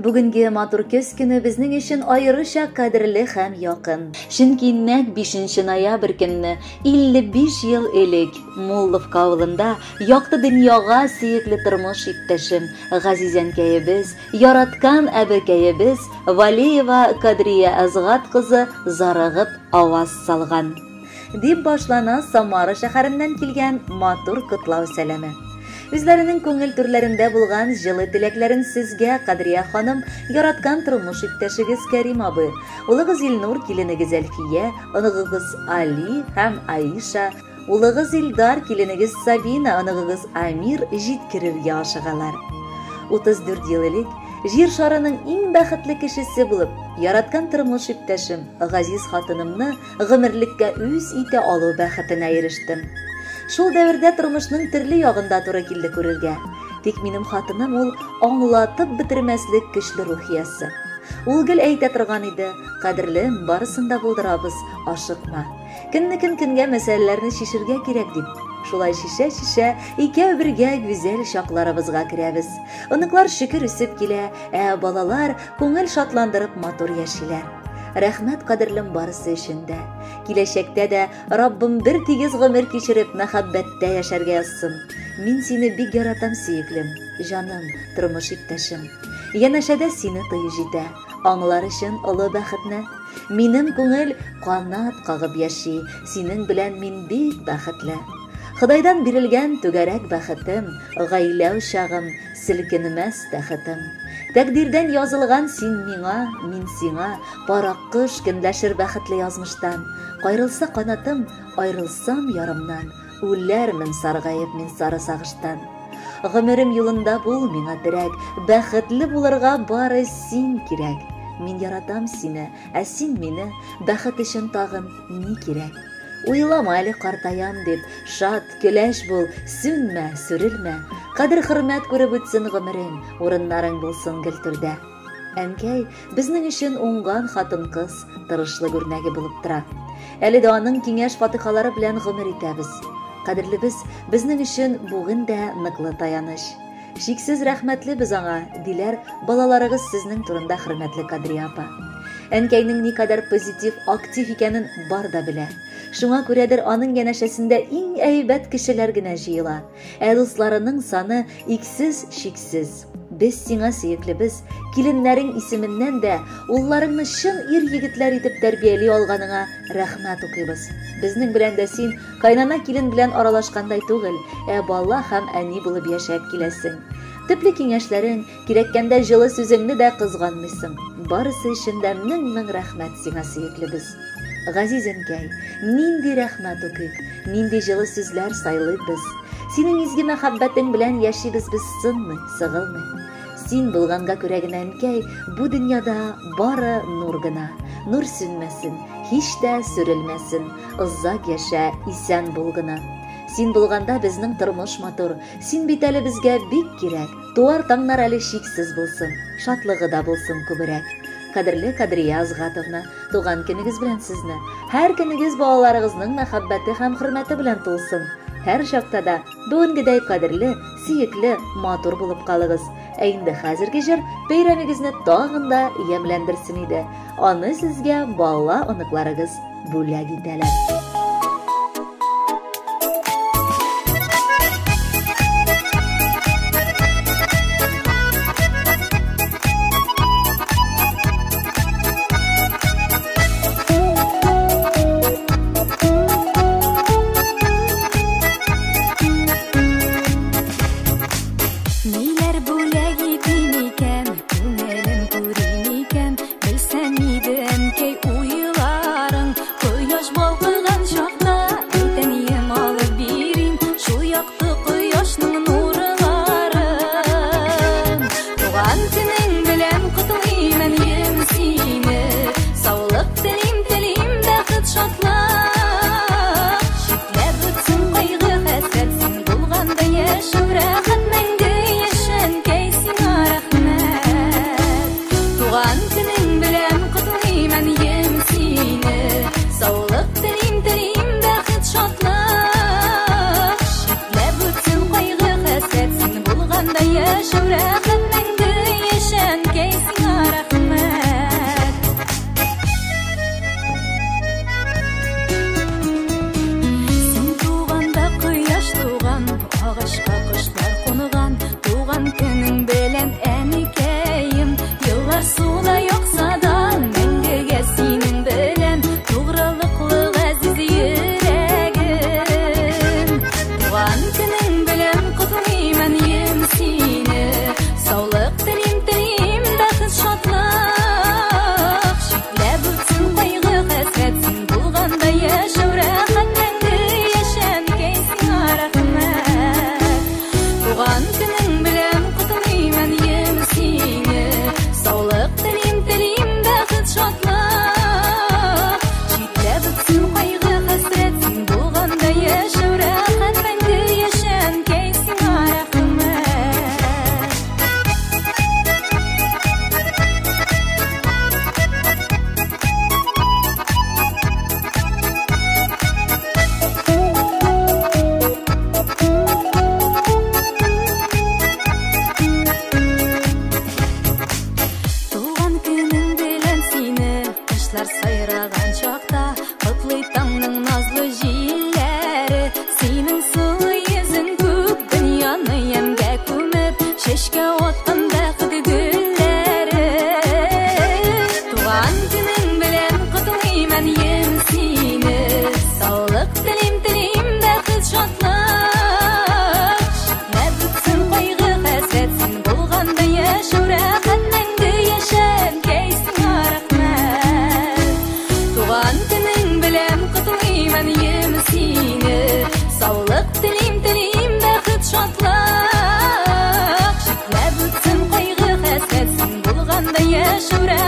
Бүгенге матур көз көне безнең өчен аеруча кадерле һәм якын. Чөнки нәкъ 5 ноябрь көнне 55 ел элек Мулловка авылында якты дөньяга сөекле тормыш иптәшем, газиз әнкәебез, яраткан әбекәебез Валеева Кадрия Әзгат кызы зарыгып аваз салган. Дип башлана Самара шәһәреннән килгән матур котлау сәламе. Үзләренең күңел түрләрендә булган җылы теләкләрен сезгә, Кадрия ханым, яраткан тормыш иптәшегез Кәрим абый, улыгыз Илнур, киленегез Әлфия, оныгыгыз Али һәм Аиша, улыгыз Илдар, киленегез Сабина, оныгыгыз Амир җиткерергә ашыгалар. 34 ел элек Җир шарының иң бәхетле кешесе булып, яраткан тормыш иптәшем, газиз хатынымны гомерлеккә үз итә алу бәхетенә ирештем. Шул дәвердә тормышның төрле ягында туры килде күрергә. Тик минем хатыным ул аңлатып бетермәслек көчле рух иясе. Ул гел әйтә торган иде, кадерлем, барысын да булдырабыз, ашыкма. Көннекен көнгә мәсьәләләрне чишергә кирәк дип. Шулай шишә-шишә, икәү бергә гүзәл чакларыбызга керәбез. Оныклар шөкер үсеп килә, ә балалар күңел шатландырып матур яшиләр. Рәхмәт, кадерлем, барысы өчен дә. Киләчәктә дә Раббым бер тигез гомер кичереп, мәхәббәттә яшәргә язсын. Мин сине бик яратам, сөеклем, җаным, тормыш иптәшем. Янәшәдә сине тою җитә, аңлар өчен олы бәхетне. Минем күңел канат кагып яши, синең белән мин бик бәхетле. Ходайдан бирелгән түгәрәк бәхетем, гаилә учагым, селкенмәс тәхетем. Тәкъдирдән язылган син миңа, мин сиңа, пар аккош көнләшер бәхетле язмыштан. Кайрылса канатым, айрылсам ярымнан, үләрмен саргаеп мин сары сагыштан. Гомерем юлында бул миңа терәк, бәхетле булырга бары син кирәк. Мин яратам сине, ә син мине, бәхет өчен тагын ни кирәк? Уйлама әле картаям дип, шат, көләч бул, сүнмә, сүрелмә. Кадер-хөрмәт күреп үтсен гомерең, урыннарың булсын гел түрдә. Әнкәй безнең өчен уңган хатын-кыз, тырышлык үрнәге булып тора. Әле дә аның киңәш-фатихалары белән гомер итәбез. Кадерлебез безнең өчен бүген дә ныклы таяныч. Шиксез рәхмәтле без аңа, диләр балаларыгыз сезнең турында, хөрмәтле Кадрия апа. Әнкәйнең никадәр позитив, актив икәнен бар да белә. Шуңа күрәдер аның янәшәсендә иң әйбәт кешеләр генә җыела. Ә дусларының саны иксез-чиксез. Без сиңа сөеклебез, киленнәрең исеменнән дә улларыңны чын ир-егетләр итеп тәрбияли алганыңа рәхмәт укыйбыз. Безнең белән дә син кайнана килен белән аралашкандай түгел, ә бала һәм әни булып яшәп киләсең. Төпле киңәшләрең, кирәккәндә җылы сүзеңне дә кызганмыйсың. Барысы өчен дә мең-мең рәхмәт сиңа, сөеклебез. Газиз әнкәй, нинди рәхмәт укыйк, нинди җылы сүзләр сайлыйк без. Синең изге мәхәббәтең белән яшибез без сынмый, сыгылмый. Син булганга күрә генә, әнкәй, бу дөньяда бары нур гына. Нур сүнмәсен, һич тә сүрелмәсен. Озак яшә, исән бул гына. Син булганда безнең тормыш матур. Син бит әле безгә бик кирәк. Туар таңнар әле шиксез булсын, шатлыгы да булсын күбрәк. Кадерле Кадрия Азгатовна, туган көнегез белән сезне. Һәр көнегез балаларыгызның мәхәббәте һәм хөрмәте белән тулсын. Һәр чакта да бүгенгедәй кадерле, сөекле, матур булып калыгыз. Ә инде хәзерге җыр бәйрәмегезне тагын да ямьләндерсен иде. Аны сезгә бала оныкларыгыз бүләк итәләр. Ниләр бүләк итим икән, күңелем күрим икән, белсәм иде, әнкәй, уйларың. Кояш балкыган чакта әтәнием алып бирим шул якты кояшның нурларын. Туган көнең белән котлыйм, әнием, сине. Саулык телим, телим бәхет, шатлык. Читләп үтсен кайгы, хәсрәт, син булганда яшәү рәхәт, мәңге яшә, әнкәй, сиңа рәхмәт. Туган көнең белән котлыйм, әнием, сине. Саулык телим, телим бәхет, шатлык. Читләп үтсен кайгы, хәсрәт, син булганда яшәү рәхәт, мәңге яшә, әнкәй, сиңа Шүрә.